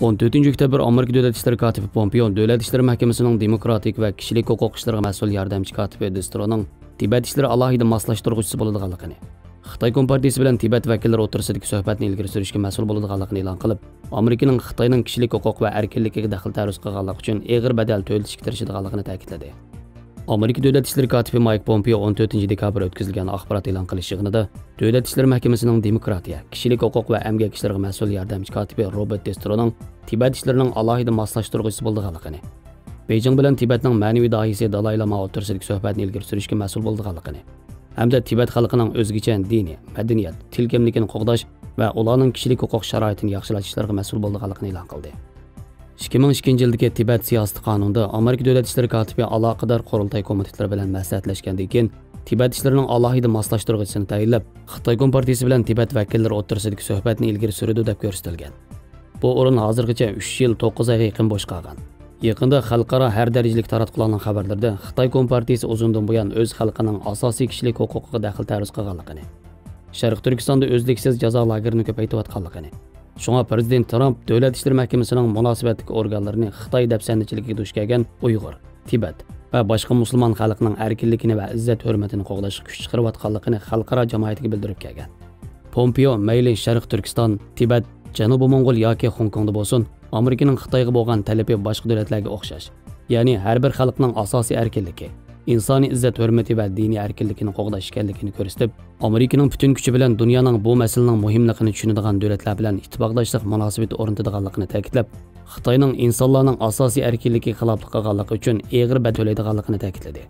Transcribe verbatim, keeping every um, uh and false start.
ئون تۆتىنچى ئۆكتەبىر ئامېرىكا دۆلەت ئىشلىرى كاتىپى پومپېئو دۆلەت ئىشلىرى مەھكىمىسىنىڭ دېموكراتىك ۋە كىشىلىك ھوقۇق ئىشلىرىغا مەسئۇل ياردەمچى كاتىپى دېسترونىڭ تىبەت ئىشلىرى ئالاھىدە ماسلاشتۇرغۇچىسى بولىدىغانلىقىنى، خىتاي كومپارتىيىسى بىلەن تىبەت ۋەكىللىرى ئوتتۇرىسىدىكى سۆھبەتنى ئىلگىرى سۈرۈشكە مەسئۇل بولىدىغانلىقىنى ئېلان قىلىپ، ئامېرىكىنىڭ خىتاينىڭ كىشىلىك ھوقۇق ۋە ئەركىنلىكىگە دەخلى تەرۇز قىلغانلىقى ئۈچۈن ئېغىر بەدەل تۆلىتىشكە تىرىشىدىغانلىقىنى تەكىتلىدى. ئامېرىكا دۆلەت ئىشلىرى كاتىپى مايك پومپېئو ئون تۆتىنچى دېكابىر ئۆتكۈزۈلگەن ئاخبارات ئېلان قىلىش يىغىنىدا دۆلەت ئىشلىرى مەھكىمىسىنىڭ دېموكراتىيە، كىشىلىك ھوقۇق ۋە ئەمگەك ئىشلىرىغا مەسئۇل ياردەمچى كاتىپى روبېرت دېسترونىڭ تىبەت ئىشلىرىنىڭ ئالاھىدە ماسلاشتۇرغۇچىسى بولىدىغانلىقىنى، بېيجىڭ بىلەن تىبەتنىڭ مەنىۋى داھىيسى دالاي لاما ئوتتۇرىسىدىكى سۆھبەتنى ئىلگىرى سۈرۈشكە مەسئۇل بولىدىغانلىقىنى ھەمدە تىبەت خەلقىنىڭ ئۆزگىچە دىنىي، مەدەنىيەت، تىل كىملىكىنى قوغداش ۋە ئۇلارنىڭ كىشىلىك ھوقۇق شارائىتىنى ياخشىلاش ئىشلىرىغا مەسئۇل بولىدىغانلىقىنى ئېلان قىلدى. ئىككى مىڭ ئىككىنچى يىلدىكى تىبەت سىياسىتى قانۇنىدا ئامېرىكا دۆلەت ئىشلىرى كاتىپى ئالاقىدار قۇرۇلتاي كومىتېتلىرى بىلەن مەسلىھەتلەشكەندىن كېيىن، تىبەت ئىشلىرىنىڭ ئالاھىدە ماسلاشتۇرغۇچىسىنى تەيىنلەپ، خىتاي كومپارتىيىسى بىلەن تىبەت ۋەكىللىرى ئوتتۇرىسىدىكى سۆھبەتنى ئىلگىرى سۈرىدۇ دەپ كۆرسىتىلگەن. بۇ ئورۇن ھازىرغىچە ئۈچ يىل توققۇز ئايغا يېقىن بوش قالغان. يېقىندا خەلقئارا ھەر دەرىجىلىك تاراتقۇلارنىڭ خەۋەرلىرىدە خىتاي كومپارتىيىسى ئۇزۇندىن بۇيان ئۆز خەلقىنىڭ ئاساسىي كىشىلىك ھوقۇقىغا دەخلى تەرۇز قىلغانلىقىنى، شەرقىي تۈركىستاندا ئۈزلۈكسىز جازا لاگېرىنى كۆپەيتىۋاتقانلىقىنى، شۇڭا پىرېزىدېنت ترامپ دۆلەت ئىشلىرى مەھكىمىسىنىڭ مۇناسىۋەتلىك ئورگانلىرىنى خىتاي دەپسەندىچىلىكىگە دۇچ كەلگەن ئۇيغۇر، تىبەت ۋە باشقا مۇسۇلمان خەلقنىڭ ئەركىنلىكىنى ۋە ئىززەت ھۆرمىتىنى قوغداشقا كۈچ چىقىرىۋاتقانلىقىنى خەلقئارا جامائەتكە بىلدۈرۈپ كەلگەن. پومپېئو مەيلى شەرقىي تۈركىستان، تىبەت، جەنۇبىي موڭغۇل ياكى خوڭكوڭدا بولسۇن، ئامېرىكىنىڭ خىتايغا بولغان تەلىپى باشقا دۆلەتلەرگە ئوخشاش، يەنى ھەر بىر خەلقنىڭ ئاساسىي ئەركىنلىكى، ئىنسانىي ئىززەت ھۆرمىتى ۋە دىنىي ئەركىنلىكىنى قوغداش ئىكەنلىكىنى كۆرسىتىپ، ئامېرىكىنىڭ پۈتۈن كۈچى بىلەن دۇنيانىڭ بۇ مەسىلىنىڭ مۇھىملىقىنى چۈشىنىدىغان دۆلەتلەر بىلەن ئىتتىپاقداشلىق مۇناسىۋىتى ئورنىتىدىغانلىقىنى تەكىتلەپ، خىتاينىڭ ئىنسانلارنىڭ ئاساسىي ئەركىنلىكىگە خىلاپلىق قىلغانلىقى ئۈچۈن ئېغىر بەدەل تۆلەيدىغانلىقىنى تەكىتلىدى.